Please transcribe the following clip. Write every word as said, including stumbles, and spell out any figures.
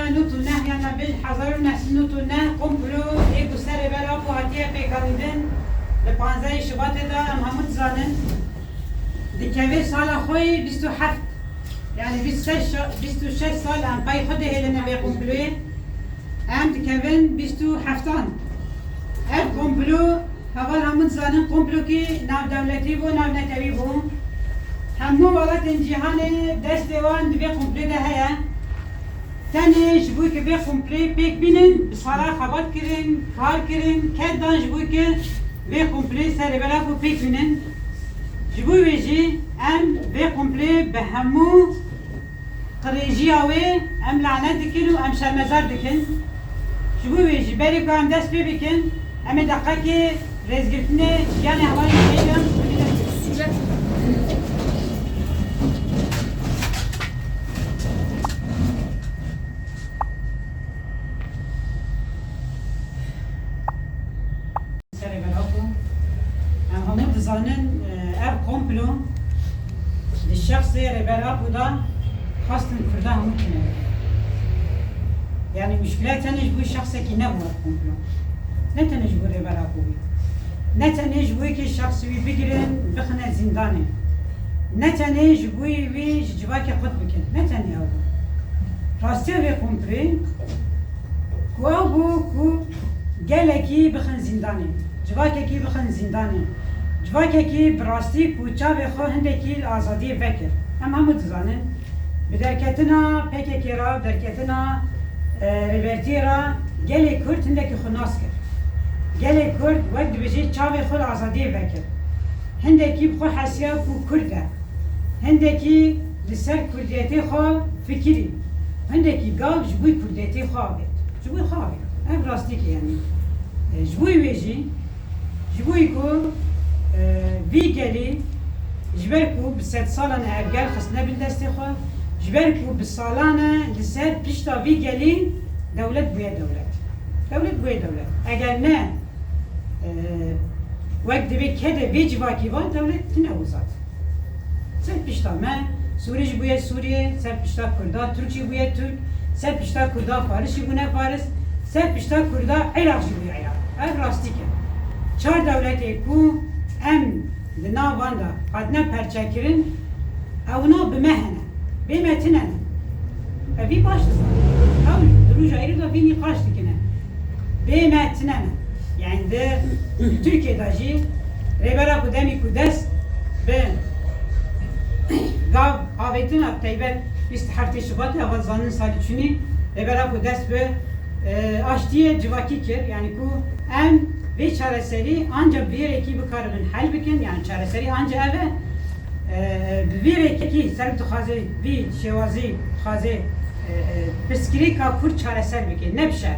Nod û neh, yan navbêj hezar û neh sed nod û neh komplo ê ku ser Rêber Apo hatiye pêkanîdin, li panzdehê Şibatê de em hemû dizanin, dikeve sala xwe yê bîst û heft. Yani bîst û şeş şa-, bîst û şeş sal em pey xwe dihêline vê komployê. Em dikevin bîst û heftan. Ev komplo, heval hemû dizanin, komplokî navdewletî bû, navnetewî bû. Hemû welatên cîhanê destê wan di vê komployê de heye. Tenê ji bo ku vê komployê pêk bînin, bi sala xebat kirin, kar kirin, ked dan ji bo ku vê komployê ser Rêber Apo pêk bînin. Ji bo wê jî em vê komployê bi hemû qirêjiya wê em lanet dikin û em şermezar dikin. Ji bo wê jî berê ku em dest pê bikin, em ê deqekê rêzgirtinê giyanê hevalên xwe yên em Ser Rêber Apo. Em hemû dizanin, e, ev komplo di şexsê Rêber Apo de xwestin Kurda hemû tune bikin. Yani muşkile tenê ji bo şexsekî nebû ev komplo. Ne tenê ji bo Rêber Apo bû. Ne tenê ji bo yekê şexsî wî bigirin, bixine zîndanê. Ne tenê ji bo wî ji civakê qut bikin. Ne tenê ew bû. Rastiya vê komployê ku ew bû ku gelekî bixin zîndanê, civakekî bixin zîndanê, civakekî bi rastî ku çavê xwe hindekî li azadiyê vekir. Em hemû dizanin, bi derketina P K K re, derketina, e, Rêbertiyê re gelê Kurd hindekî xwe nas kir. Gelê Kurd wek dibêje çavê xwe li azadiyê vekir. Hindekî bi xwe hesiya ku Kurd e. Hindekî li ser Kurdiyetê xwe fikirî. Hindekî gav ji bo Kurdiyetê xwe avêt. Ji bo xwe avêt. Ev rastîk e yani. E, ji bo wê jî, ji bo ku, e, vî gelî, ji ber ku bi sedsalan e ev gel xistine bin destê xwe, ji ber ku bi salan e li ser pişta vî gelî dewlet bûye dewlet. Dewlet bûye dewlet. Eger ne, e, wek divê kedê vê civakî va dewlet tune uzat. Ser pişta me, Sûrî jî bûye Sûriyê, ser pişta Kurda, Tirk jî bûye Tirk, ser pişta Kurda Faris jî bûne Faris, ser pişta Kurda Iraq jî bûye Iraq. Ev rastîk e. Çar dewletê ku em di nav van de hatine perçekirin, ewna bi me hene. Bê me tune ne. Ev vî baş dizanin. Ew di roja îro de vî nîqaş dikine. Bê me tune ne. Yani di Tirkiye de jî Rêber Apo demî ku dest bi gav avêtina taybet bîst û heftê Şubatê, ava zanin salî çûnî, Rêber Apo dest bi, e, aştiyê civakî kir. Yani ku em vê çareserî anca bi vî rêkî bikaribin hel bikin. Yani çareserî anca ev e. E, bi vî rêkî ser dixwaze vî şêwazî dixwaze, e, e, pirsgirêka Kurd çareser bike, ne bi şer.